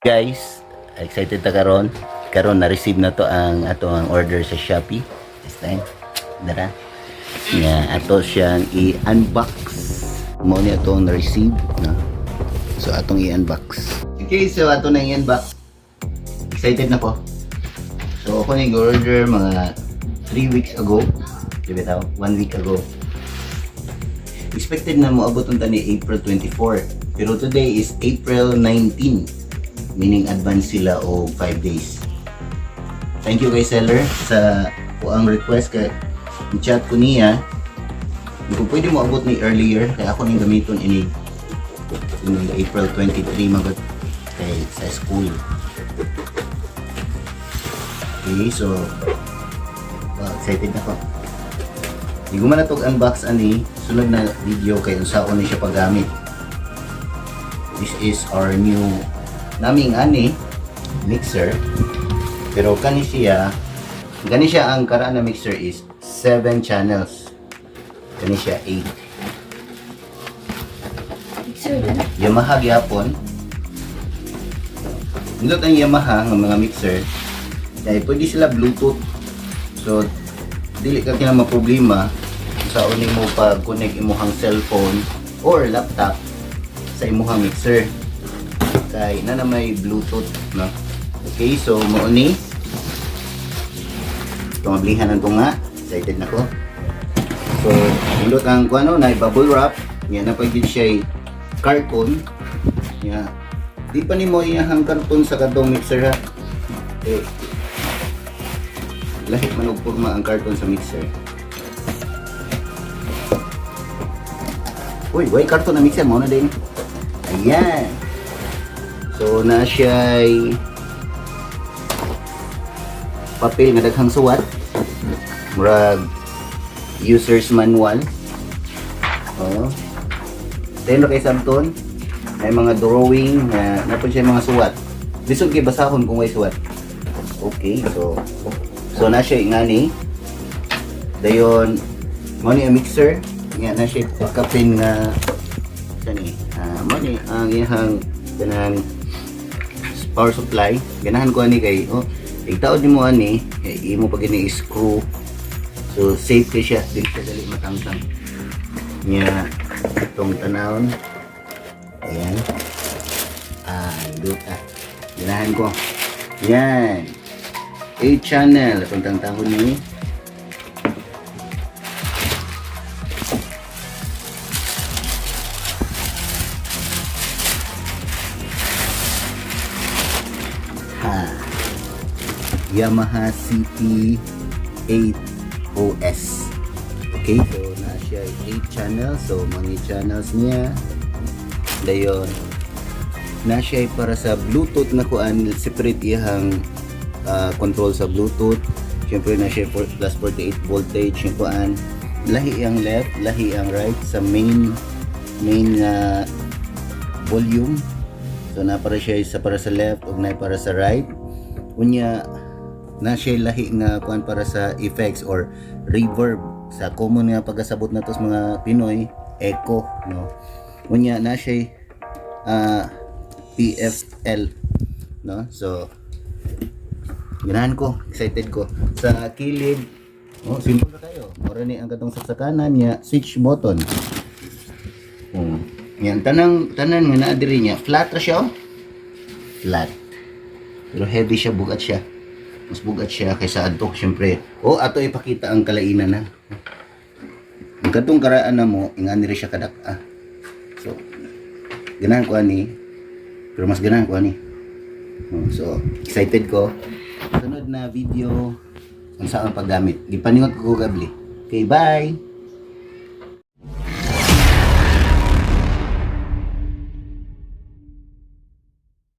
Guys, excited ta karon. Karon na receive na to ang ato ang order sa Shopee. This time. Dara. Nga ato siyang i-unbox. Mao ni atong na-receive, no? So atong i-unbox. Okay, so ato na i-unbox. Excited na ko. So ako ni order mga 3 weeks ago. Di ba tao? 1 week ago. Expected na moabot unta ni April 24. Pero today is April 19. Meaning advance sila og 5 days. Thank you kay seller sa kuang request kay chat ko niya. Hindi ko pwede mo abot ni earlier kaya ako ning gamiton ini ini April 23 magod kay sa school. Okay, so wow, excited na ko. Di ko man na unbox ani sunod na video kay unsaon ni siya paggamit. This is our new naming ani mixer. Pero kani siya ang karaan na mixer is 7 channels. Kani siya 8. Mixer na. Yamaha gyapon. Nindot ang Yamaha nga mga mixer kay pwede sila Bluetooth. So dili ka kina problema sa nimo pag connect imuhang cellphone or laptop sa imuhang mixer. Kay na na may Bluetooth, no? Okay, so mao ni itong ablihan ng tunga. Excited na ko. So, nindot ang kuano na bubble wrap. Yan na pag siya carton. Ya. Di pa nimo iyahang karton sa kadtong mixer ha. Eh, lahi man og porma ang karton sa mixer. Uy, way karton na mixer mo na din. Ayan. So na siya papel nga daghang suwat. Murag user's manual. Oh. Then kay sabton may mga drawing na napon siya mga suwat. Lisod kay basahon kung may suwat. Okay, so na siya ingani. Dayon mo ni ang mixer nga na siya kapin nga kani. Ah, mo ni ang iyang kanang power supply. Ganahan ko ani kay oh, itaod nimo ani, kay imo pag ini screw. So safe kay siya, dili siya dali matangtang. Nya itong tanawon. Ayan. Ah, duta. Ganahan ko. Yan. 8 channel. Itong tangtahon ni. Ha. Yamaha CT8 OS. Okay, so na siya 8 channel. So, mga channels niya. Dayon, na siya para sa Bluetooth na kuan, separate iyang control sa Bluetooth. Siyempre na siya plus 48 voltage yung kuan. Lahi ang left, lahi ang right sa main main volume. So na para siya sa para sa left ug na para sa right. Unya na siya lahi nga kuan para sa effects or reverb sa common nga pagkasabot nato sa mga Pinoy, echo, no. Unya na siya PFL, no. So ganahan ko, excited ko. Sa kilid, oh, simple na kayo. Mura ni ang katong saksakanan niya, switch button. Oh. Yan, tanang tanan nga naa diri niya, flat ra siya, oh. Flat. Pero heavy siya, bugat siya. Mas bugat siya kaysa adto, syempre. Oh, ato ipakita ang kalainan na. Ang katong karaan na mo, ingani rin siya kadak-a. So, ganahan ko ani. Pero mas ganahan ko ani. Oh, so, excited ko. Sunod na video, ang saan paggamit. Gipaningot ko gabli. Okay, bye!